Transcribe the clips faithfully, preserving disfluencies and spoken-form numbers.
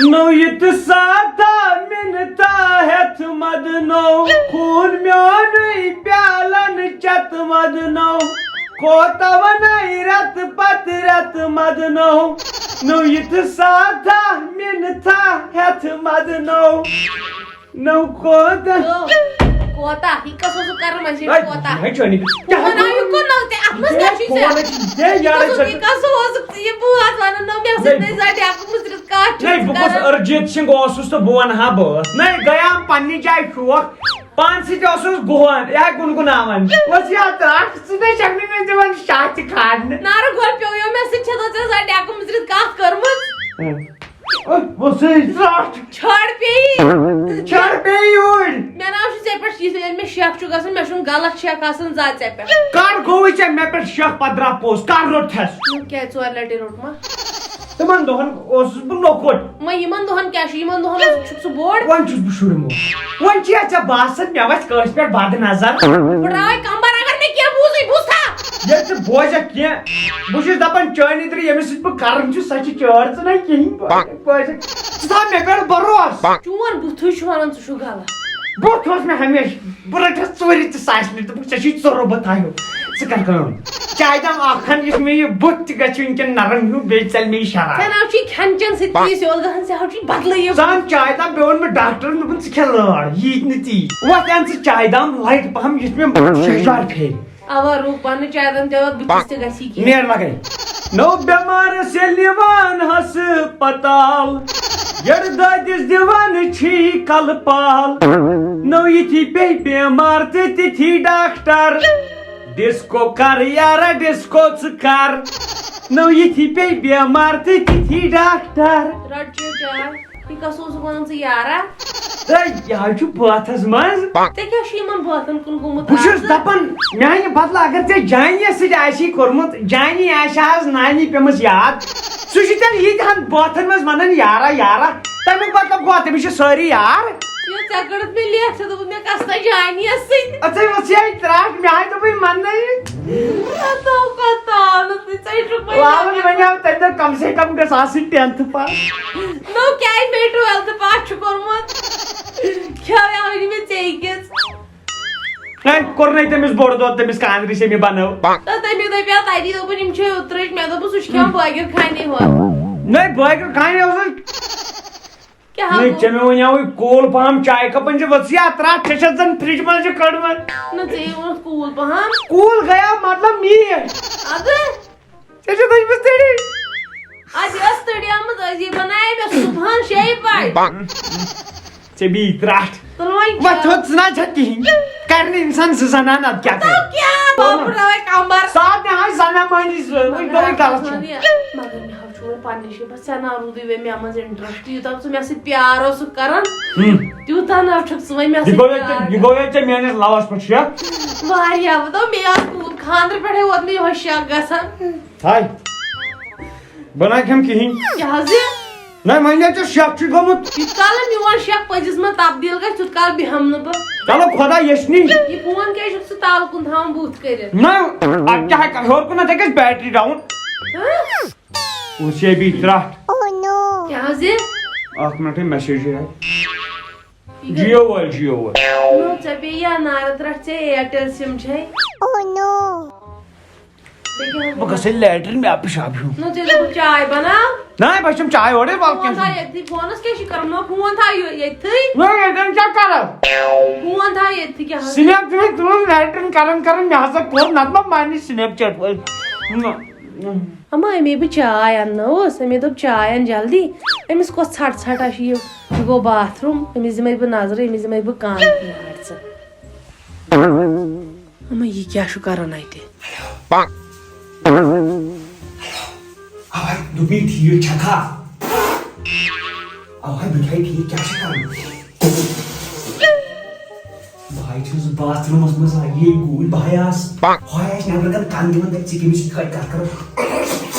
نوٚو یہِ تہٕ سادہ مِنتھا ہٮ۪تھ مدنو، خوٗن میونُے پیالن چٮ۪تھ مدنو۔ کوتاہ وَنَے رٮ۪تہٕ پتہٕ رٮ۪تہٕ مدنو، نوٚو یہِ تہٕ سادہ مِنتھا ہٮ۪تھ مدنو۔ نوٚو کوتاہ۔ کوتاہ؟ یہِ کس اوسُکھ کران وۄنۍ ہے، کوتاہ؟ یہِ ہے چھُ نہٕ۔ فون آو یہِ کوٚت نوٚو تہِ؟ اَتھ منٛز کیٛاہ چھُے ژےٚ؟ فون ہے چھُ، ہے یارٕ ژٕ۔ یہِ کس اوس؟ یہِ بہٕ وَنان نوٚو مےٚ سۭتۍ نَے زَٹہِ اَکھ مُصرِتھ کَتھ چھُ نَے، ژٕ بہٕ گوٚژھ کران۔ أرجیٖت سِنگھ اوسُس تہٕ بہٕ وَنہٕ ہا بٲتھ۔ نَے، گٔیام پننہِ جایہِ شوق۔ پانسٕے تہِ اوسُس گُہن، یا گُنگُناوان۔ اوس یاد ترٛٹھ، ژٕ نَے چھَکھ نہٕ مےٚ دِوان شاہ تہِ کھارنہٕ۔ نارٕ گۄڈٕ پیوٚو یو مےٚ سۭتۍ، چھےٚ ژےٚ زَٹہِ اَکھ مُصرِتھ کَتھ کٔرمٕژ؟ اے، اے، وۄنۍ سُے ترٛٹھ۔ چھڑ پیٚیی۔ چھڑ پیٚیی اوٗرۍ۔ مےٚ ناو چھُ ژےٚ پٮ۪ٹھ، یہِ ییٚلہِ مےٚ شک چھُ گژھان، مےٚ چھُنہٕ غلط شک آسان زانٛہہ ژےٚ پٮ۪ٹھ۔ کر گوٚوُے ژےٚ مےٚ پٮ۪ٹھ شک؟ پتہٕ درٛاو پوٚز، کر روٚٹتھس؟ نوٚو کیٛازِ ژورِ لٹہِ روٚٹمَس؟ تِمن دۄہن اوسُس بہٕ لۄکُٹ۔ وۄنۍ یِمن دۄہن کیٛاہ چھُ؟ یِمن دۄہن اوس، چھُکھ ژٕ بوٚڑ۔ وۄنۍ چھُس بہٕ شُرمُت۔ وۄنۍ چھِیا ژےٚ باسان مےٚ وَسہِ کٲنٛسہِ پٮ۪ٹھ بد نظر؟ بہٕ راے کمبر، اگر مےٚ کینٛہہ بوٗزٕے، بوٗزتھا؟ ییٚلہِ ژٕ بوزکھ کینٛہہ، بہٕ چھُس دپان چٲنۍ نِدرِ ییٚمِس سۭتۍ بہٕ کران چھُس، سۄ چھِ چٲر ژٕ نہ کِہیٖنۍ۔ بوزکھ، ژٕ تھاو مےٚ پٮ۪ٹھ بھروسہٕ۔ چون بُتھُے چھُ ونان ژٕ چھُکھ غلط۔ بہٕ اوس مےٚ ہمیشہِ، بہٕ رٹہٕ ژوٗرِ تہِ ساسہِ نِش، دوٚپُکھ، "ژےٚ چھُے ژوٚرُو بہٕ تھایو، ژٕ کر کٲم۔ چایہِ دام اکھ ہن یُس مےٚ یہِ بُتھ تہِ گژھِ وٕنکٮ۪ن نرم ہیوٗ، بیٚیہِ ژلہِ مےٚ یہِ شرار۔" ژےٚ ناو چھُے کھٮ۪ن چٮ۪ن سۭتۍ تہِ یُس یورٕ گژھان، ژےٚ ہاو چھُے بدلٕے یہِ۔ ژٕ ان چایہِ دام، بیٚیہِ ووٚن مےٚ ڈاکٹرن، دوٚپُن، "ژٕ کھےٚ لٲر، ییٖتۍ نہٕ تی۔ وۄتھ ان ژٕ چایہِ دام لایٹ پہم، یُس مےٚ شیٚہجار پھیرِ۔" اوا، روٗپ پننہِ چایہِ دام تہِ ووت بٕتھِس تہِ گژھی کینٛہہ۔ نیر لگے۔ نو بٮ۪مارس ییٚلہِ نِوان ہسپتال، یٔڑ دٲدِس دِوان چھی کلہٕ پال۔ نو یِتھی پیٚیہِ بٮ۪مار تہٕ تِتھی ڈاکٹر۔ ڈسکو کر یارا، ڈسکو ژٕ کر۔ نو یِتھی پیٚیہِ بٮ۪مار تہٕ تِتھی ڈاکٹر۔ رٹ چیٚو چاے۔ یہِ کس اوسُکھ ونان ژٕ یارا؟ تہٕ یہِ حظ چھُ بٲتھس منٛز۔ ژےٚ کیٛاہ چھُ یِمن بٲتھن کُن گوٚمُت بہٕ چھُس راتھ؟ دپان، میانہِ بدلہٕ اگر ژےٚ جانی یس سۭتۍ آسی کوٚرمُت، جانی آسہِ ہا از نانی پیمٕژ یاد۔ سُہ چھُ تیٚلہِ ییٖتہن بٲتھن منٛز ونان یارا یارا۔ تمیُک مطلب گوٚو تٔمِس چھِ سٲری یار۔ یہِ ژےٚ کٔڑٕتھ مےٚ لیکھ، ژےٚ دوٚپُتھ مےٚ کس تام جانی یس سۭتۍ۔ اژے وژھے ترٛٹھ، مےٚ ہاے دوٚپُے مننَے۔ اتو کتھ تاونس نہٕ، ژےٚ چھُکھ وۄنۍ لاوُن وۄنۍ آو تمہِ دۄہ کم سے کم گٔژھ آسٕنۍ ٹینتھ پاس۔ نو کیٛازِ مےٚ ٹُویلتھ پاس چھُ کوٚرمُت؟ کھیٚو یاوٕے نہٕ مےٚ ژیٚیہِ کِژ۔ ہے، کوٚرنَے تٔمِس بوٚڑ دۄد تٔمِس کانٛدرِ سے مےٚ بنٲو۔ تہٕ تٔمۍ دَپیٛاو تَتی، دوٚپُن، "یِم چھِ اوترٕچ۔" مےٚ دوٚپُس، "سُہ چھُ کھٮ۪وان بٲگِر خانہِ ہُنٛد۔" نَے، بٲگِر خانہِ اوس نہٕ۔ کیٛاہ ہا نَے، گوٚو؟ ژےٚ مےٚ وَنیٛاوُے کول پَہَم چایہِ کَپَن چھِ ؤژھٕے اَتھ ترٛٹھ، ژےٚ چھَتھ زَن فرٛج منٛز چھِ کٔڑمٕژ۔ نہ، ژےٚ اوس کوٗل پَہَم۔ کوٗل گٔیاو مطلب میٖٹھ۔ اَدٕ؟ ژےٚ چھِ دٔجمٕژ تٔڑی۔ اَدٕ یۄس تٔڑیمٕژ ٲس، یہِ بَنایے مےٚ صُبحَن شیٚیہِ بَجہِ۔ ژےٚ بیٚیہِ ترٛٹھ۔ تُل وۄنۍ وۄنۍ کیٛاہ؟ تھوٚد ژٕ نہ چھَکھ کِہیٖنۍ۔ کَرِ نہٕ اِنسان زٕ زَنان اَدٕ کیٛاہ تُل کَرِ؟ کیٛاہ؟ بابراوے کَمبَر۔ ساتھ نہِ آے زَنان مٲنی زٕ، وۄنۍ مگر گوٚو اَتھ غلط منٛز چھُ۔ وَنہِ، مگر مےٚ حظ چھُ وۄنۍ پنٛنہِ جایہِ، بس ژےٚ نہ روٗدُے وۄنۍ مےٚ منٛز interest، یوٗتاہ ژٕ مےٚ سۭتۍ پیار اوسُکھ کَران، ہُم۔ تیوٗتاہ نہ چھُکھ ژٕ وۄنۍ مےٚ یہِ سۭتۍ گوٚو ییٚتہِ، پیار یہِ کَران۔ گوٚو ییٚتہِ ژےٚ میٛٲنِس لَوَس پٮ۪ٹھ شَک۔ واریاہ، بہٕ دوٚپ، مےٚ آو کوٗر خانٛدرٕ پٮ۪ٹھَے ووت مےٚ یِہوٚے شَک گژھان۔ ہاے۔ بہٕ نہ کھٮ۪مہٕ کِہیٖنۍ۔ کیٛاہ حظ یہِ؟ نہ، وۄنۍ ییٚلہِ ژےٚ شک چھُے گوٚمُت۔ یُتھ کالہٕ میون شک پٔزِس منٛز تبدیٖل گژھِ، تیُتھ کالہٕ بیٚہمہٕ نہٕ بہٕ۔ چلو خۄدا یچھنی۔ یہِ فون کیٛازِ چھُکھ ژٕ تَل کُن تھاوان بُتھ کٔرِتھ؟ نہ، اَتھ کیٛاہ ہیٚکہِ، ہیوٚر کُنَتھ ہیٚکٮ۪س battery down۔ ہہ؟ وٕچھ ہے بیٚیہِ ترٛٹھ۔ کیٛاہ حظ یہِ؟ اَکھ مِنٹ، ہے message آے۔ یہِ گٔے Jio وٲلۍ، Jio وٲلۍ۔ نو، ژےٚ پیٚیہِ یا نارٕ ترٛٹھ، ژےٚ Airtel SIM چھے؟ ژےٚ کیٛاہ حظ بہٕ گژھٕ ہے لیٹرِن، مےٚ آو پِشاب ہیوٗ۔ نہ، ژےٚ دوٚپُتھ چاے بناو۔ نہ، بہٕ چھَم چاے اورَے، وَلہٕ فون کینٛہہ تھاو چھُنہٕ۔ ییٚتھی، فونَس کیٛاہ چھِ کَرُن؟ نہ، فون تھاو یہِ-، ییٚتھی۔ نہ، ییٚتٮ۪ن کیٛاہ کَرَکھ؟ فون تھاو ییٚتھی، کیٛاہ حظ؟ Snap چھُ مےٚ تُلُن، لیٹرِن کَران کَران، مےٚ ہسا کوٚر، نَتہٕ ما مانی Snapchat وٲلۍ۔ نہ۔ اما، اَمے بہٕ چاے اَننٲوٕس، اَمے دوٚپ، "چاے اَن جلدی۔" أمِس کۄس ژھَٹھ ژھَٹھا چھِ یہِ؟ یہِ گوٚو باتھ روٗم، أمِس دِمَے بہٕ نظرٕ، أمِس دِمَے بہٕ کَن۔ یار ژٕ۔ اما، یہِ کیٛاہ چھُ کَران اَتہِ؟ اَوَے دوٚپمَے ٹھیٖک چھَکھا؟ اَوَے بہٕ کیٛاہ ٹھیٖک کیٛاہ چھِ کَران؟ بہٕ ہاے چھُس باتھ روٗمَس منٛز، ہاے یے گوٗلۍ، بہٕ ہاے آس، ہاے آسہِ نٮ۪برٕ کَنہِ کَن دِوان، دَپہِ، "ژٕ کٔمِس سۭتۍ کَتہِ کَتھ کَران؟"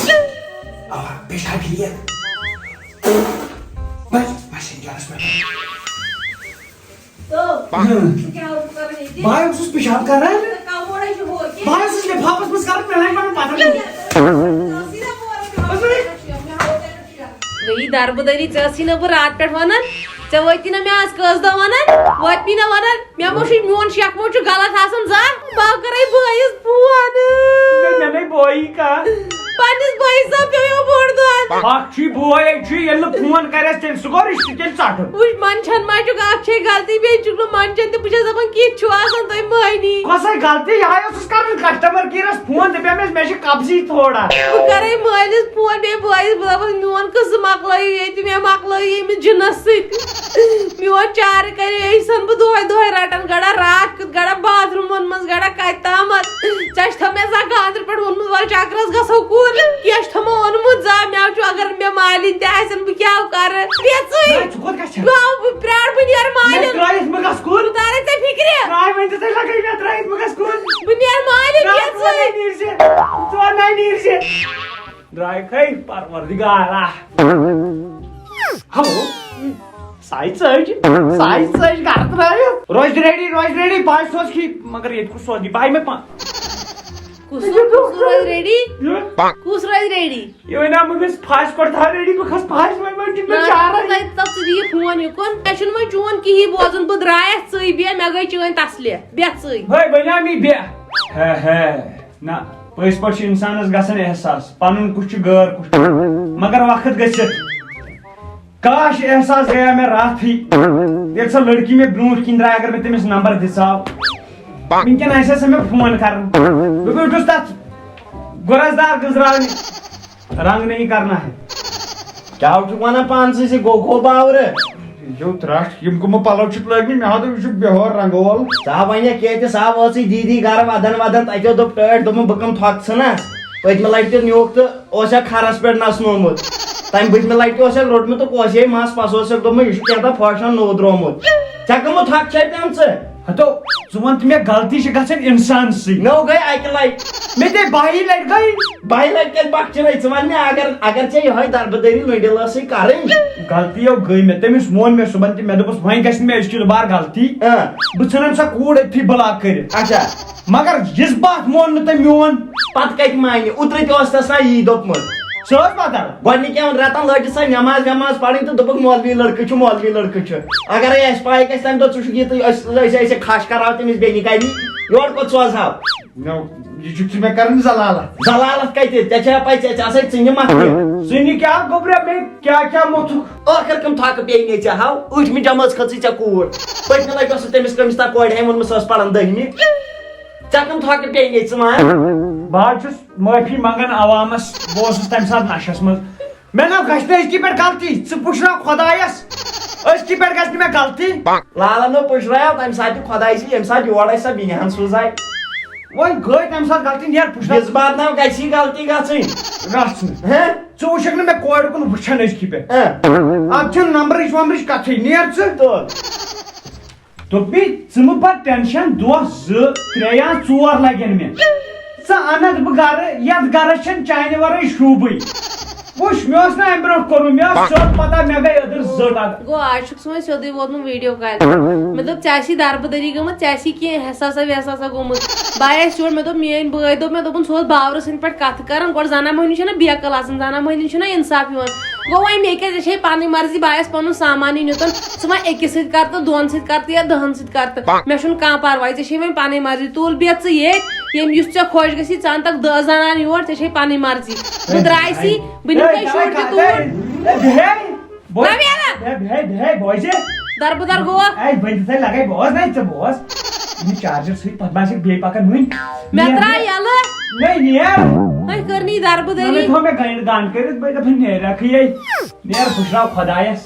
اَوا، بیٚیہِ چھا ٹھیٖک؟ بَس، بَس، یہِ گیرَس پٮ۪ٹھ۔ تو، ہاں۔ ژٕ کیٛاہ اوسُکھ کَران ییٚتہِ؟ بہٕ ہاے اوسُس پِشاب کَران۔ ژٕ کَموڈَے چھُ ہورٕ کِنۍ؟ بہٕ ہاے اوسُس لِفافَس منٛز کَران، مےٚ نَے بَنان پَتہٕ۔ ژٕ سیٖدھا پورَس منٛز۔ بَس، بَس۔ مےٚ ہاوو تۄہہِ گٔیی دربہٕ دٔری، ژےٚ ٲسی نہ بہٕ راتہٕ پٮ۪ٹھ ونان، ژےٚ وٲتی نہ مےٚ آز کٔژ دۄہ ونان، وٲتمی نہ ونان، مےٚ ما چھُے میون شیخ ما چھُ غلط آسان زانٛہہ؟ بہٕ کرے بٲیِس فون۔ مےٚ، مےٚ نے بٲیی کانٛہہ۔ پننِس بٲیِس سا پیوٚو یہِ بوٚڑ دۄد۔ اکھ چھُے بوے، أکۍ چھُے، ییٚلہِ نہٕ فون کرٮ۪س تیٚلہِ سُہ گوٚو رِشتہٕ تیٚلہِ ژٹُن۔ وٕچھ، منٛدچھان ما چھُکھ، اکھ چھے غلطی، بیٚیہِ چھُکھ نہٕ منٛدچھان تہِ۔ بہٕ چھَس دَپان کِتھ چھُ آسان تُہۍ مٔہنی۔ کۄسے غلطی؟ یہِ ہا اوسُس کران کسٹمر کیرس فون، دَپیٛاو مےٚ، مےٚ چھِ قبضی تھوڑا۔ بہٕ کرے مٲلِس فون، بیٚیہِ بٲیِس، بہٕ دَپَس میون قٕصہٕ مۄکلٲیِو ییٚتہِ، مےٚ مۄکلٲیِو ییٚمِس جِنَس سۭتۍ۔ میون چارٕ کَرِ یہِ چھَسَن بہٕ دۄہَے دۄہَے رَٹان، گڑا راتھ کیُتھ، گڑا باتھ روٗمَن منٛز، گڑا کَتہِ تامَتھ۔ ژےٚ چھِ تھٲومٕژ زانٛہہ گاندرِ پٮ۪ٹھ ووٚنمُت، وَلہٕ چکرَس گژھو کوٗر؟ کیٛاہ چھِ تھٲومٕژ اوٚنمُت زانٛہہ؟ مےٚ چھُ، اگر مےٚ مالِنۍ تہِ آسن، بہٕ کیٛاہ کَرٕ؟ بیٚژٕے۔ نہ، ژٕ کوٚت گژھکھ؟ بہٕ آو، بہٕ پرٛارٕ، بہٕ نیرٕ مےٚ مالِنۍ۔ ترٛٲیِتھ مہٕ گژھ کوٗر۔ بہٕ تارَے ژےٚ فِکرِ۔ ترٛاے وۄنۍ تہِ ژےٚ لگے مےٚ ترٛٲیِتھ مہٕ گژھ کوٗر۔ بہٕ نیرٕ مالِنۍ، نہ، بیٚژٕے۔ ژٕ وَن نَے نیٖرزِ۔ ژٕ وَن نَے نیٖرزِ۔ درٛاے کھے پروردگارا۔ ہاو۔ ساے ژٔج۔ ساے ژٔج گرٕ ترٛٲوِتھ۔ روز ریڈی، روز ریڈی، بہٕ آسہٕ سوز کھی، مگر ییٚتہِ کُس سوز دی؟ بہٕ آیہِ مےٚ پا-، کُس، کُس روزِ ریڈی؟ یہِ؟ کُس روزِ ریڈی؟ یہِ وَنیٛاو مےٚ گژھِ پھاسہِ پٮ۪ٹھ تھاو ریڈی، بہٕ کھسہٕ پھاسہِ، وۄنۍ، وۄنۍ چھُنہٕ مےٚ نہ، چارَے۔ تۄہہِ، تۄہہِ ژٕ دِیِو فون یُکُن۔ مےٚ چھُنہٕ وۄنۍ چون کِہیٖنۍ بوزُن، بہٕ درٛایَس ژٕے بیٚیہِ، مےٚ گٔے چٲنۍ تسلہِ، بیٚہہ ژٕے۔ ہے، وَنیٛاو مےٚ بیٚہہ۔ ہے، ہے۔ نہ، پٔزۍ پٲٹھۍ چھُ اِنسانَس گژھان احساس، پَنُن کُس چھُ غٲر کُس چھُ۔ مگر وقت گٔژھِتھ کاش احساس گٔیا مےٚ راتھٕے۔ ییٚلہِ سۄ لڑکی مےٚ برونٛٹھ کِنۍ درٛاے، اگر مےٚ تٔمِس نمبر دِژاو، وٕنکٮ۪ن آسہِ ہا سۄ مےٚ فون کران۔ بہٕ بیوٗٹھُس تَتھ گۄرَس دار گٔنٛزراونہِ، رنگ نہیں کرنا ہے۔ کیٛاہ چھُکھ وَنان پانسٕے سۭتۍ؟ گوٚو، گوٚو باورٕ۔ یہِ چھُ ترٛٹھ، یِم کٕمہٕ پَلو چھِکھ لٲگمٕتۍ؟ مےٚ ہا دوٚپ، یہِ چھُ بِہور رنٛگہٕ وول۔ سا وَنہِ کیٛاہ تہِ، سا وٲژٕے دیٖدی گرٕ وَدَن وَدَن، تَتہِ اوس دوٚپ ٹٲٹھۍ، دوٚپُن، بہٕ کَم تھۄکھ ژھٕنَس؟ پٔتمہِ لَٹہِ تہِ نیوٗکھ تہٕ اوس ہا کھَرَس پٮ۪ٹھ نَژنومُت۔ تَمہِ بٔتمہِ لَٹہِ تہِ اوس ہا روٚٹمُت تہٕ اوس ہے مَس پَس اوس ہا دوٚپمُت، یہِ چھُ کینٛہہ تام فٲشَن نوٚو درٛامُت۔ ژےٚ کٕمہٕ تھۄکھ چھے پیمژٕ؟ ہتو، ژٕ وَن تہٕ مےٚ، غلطی چھِ گژھان اِنسانسٕے۔ نٔو گٔے اَکہِ لَٹہِ۔ مےٚ تے بَہہِ لَٹہِ گٔے۔ بَہہِ لَٹہِ کَتہِ بَکچِرَے؟ ژٕ وَن مےٚ، اگر، اگر ژےٚ یِہوٚے دربٕدٔری لٔنٛڈِ لٲسٕے کَرٕنۍ۔ غلطی یو گٔے مےٚ، تٔمِس ووٚن مےٚ صُبحن تہِ، مےٚ دوٚپُس، وۄنۍ گژھِ نہٕ مےٚ أزکہِ دُبارٕ غلطی۔ اۭں۔ بہٕ ژھٕنَن سۄ کوٗر أتھی بلاک کٔرِتھ۔ اچھا۔ مگر یِژھ باتھ مون نہٕ تٔمۍ میون۔ پَتہٕ کَتہِ مانہِ؟ اوترٕ تہِ اوس تَس نا یی دوٚپمُت۔ سُہ اوس بدل۔ گۄڈٕنِکٮ۪ن رٮ۪تَن لٲجِس سۄ نٮ۪ماز وٮ۪ماز پَرٕنۍ تہٕ دوٚپُکھ، مولوی لٔڑکہٕ چھُ، مولوی لٔڑکہٕ چھُ۔ اگرے اَسہِ پَے گژھِ تَمہِ دۄہ ژٕ چھُکھ یہِ تہٕ أسۍ، أسۍ، أسۍ کھَش کَرہاو تٔمِس بیٚنہِ کَنہِ، یورٕ کوٚت سوزہاو؟ نو، یہِ چھُکھ ژٕ مےٚ کران ذلالت۔ ذلالت کتہِ؟ ژےٚ چھےٚ پَے، ژےٚ، ژےٚ آسَے ژٕنہِ مَتھنہِ۔ ژٕنہِ کیٛاہ گوٚبرا، مےٚ کیٛاہ کیٛاہ موٚتھُکھ؟ ٲخٕر کٕم تھۄکہٕ پیٚیہِ مےٚ ژےٚ ہاو؟ أٹھمہِ جمٲژ کھٔژٕے ژےٚ کوٗر۔ پٔتمہِ لٹہِ اوسُکھ تٔمِس کٔمِس تام کورِ ہَے ووٚنمُت، سۄ ٲس پران دٔہمہِ۔ ژےٚ کٕم تھۄکہٕ پیٚیہِ مےٚ ژٕ وَن؟ بہٕ حظ چھُس معٲفی منٛگان عوامس، بہٕ اوسُس تَمہِ ساتہٕ نشس منٛز۔ مےٚ نہ گژھِ نہٕ أزکی پٮ۪ٹھ غلطی، ژٕ پُشراو خۄدایس، أزکی پٮ۪ٹھ گژھِ نہٕ مےٚ غلطی۔ لالن نو پُشرایو تمہِ ساتہٕ تہِ خۄداے سٕے، ییٚمہِ ساتہٕ یور آسہِ سۄ بیٚنہِ ہن سوزاے۔ وۄنۍ گٔے تمہِ ساتہٕ غلطی، نیر پُشراو۔ یِژھ بات نہ گژھی غلطی گژھٕنۍ۔ رژھ نہٕ۔ ہہ؟ ژٕ وٕچھکھ نہٕ مےٚ کورِ کُن وٕچھان أزکی پٮ۪ٹھ۔ ہہ؟ اتھ چھُنہٕ نمبرٕچ ومبرٕچ کتھٕے، نیر ژٕ۔ تہٕ دوٚپمَے، ژٕ مہٕ بَر ٹینشن، دۄہ زٕ، ترٛےٚ یا ژور لگن مےٚ۔ ژٕ اَنَتھ بہٕ گرٕ، یَتھ گرس چھَنہٕ چانہِ ورٲے شوٗبٕے۔ وٕچھ، مےٚ اوس نہٕ اَمہِ برونٛٹھ کوٚرمُت، مےٚ ٲس سیوٚد پتہ، مےٚ گٔے أدٕر زٔٹ اَتھ۔ گوٚو، آز چھُکھ سُہ وۄنۍ سیوٚدُے ووتمُت ویٖڈیو کالہِ۔ مےٚ دوٚپ، ژےٚ آسی دربٕدٔری گٔمٕژ، ژےٚ آسی کینٛہہ احساسا وحساسا گوٚمُت۔ بہٕ آیس یور، مےٚ دوٚپ، میٲنۍ بٲے دوٚپ، مےٚ دوٚپُن، سُہ اوس باورٕ سٕنٛدۍ پٲٹھۍ کتھٕ کران، گۄڈٕ زنان مۄہنیو چھَنہ بے عقل آسان، زنان مۄہنیو چھُنہ انصافی یِوان۔ گوٚو وۄنۍ مےٚ کیٛاہ، ژےٚ چھے پنٕنۍ مرضی، بہٕ آیس پنُن سامان نِنہِ یوٚتن، ژٕ ما أکِس سۭتۍ کر تہٕ دۄن سۭتۍ کر تہٕ یا دَہن سۭتۍ کر تہٕ۔ مےٚ چھُنہٕ کانٛہہ پرواے، ژےٚ چھے وۄنۍ پنٕنۍ مرضی۔ تُل بیٚہہ ژٕ ییٚتۍ، ییٚمۍ یُس ژےٚ خۄش گژھی، ژٕ اَن تَکھ دَہ زنان یور، ژےٚ چھے پنٕنۍ مرضی۔ بہٕ درٛایسی، بہٕ نِمہٕ ہے، ہے، شُرۍ تہِ ہے، توٗرۍ۔ ہے، بیٚہے، بوز۔ نہ، بیٚہہ نہ۔ بیٚہے، بیٚہے، بیٚہے، بوزِ۔ دربٕدر گوٚوا؟ ہے، وۄنۍ دِژے لگے، بوز نہ، ژٕ بوز۔ یہِ چارجر سۭتۍ پتہٕ ما آسہِ بیٚیہِ پکان وٕنۍ۔ مےٚ نیر، درٛاے نیر۔ یَلہٕ۔ نیر، نیر۔ تۄہہِ کٔر نہٕ یہِ دربٕدٔری۔ نہ، مےٚ تھوٚو مےٚ گنٛڈ گنٛڈ کٔرِتھ، بہٕ دَپان نیرکھٕے۔ نیر، پُشراو خۄدایس۔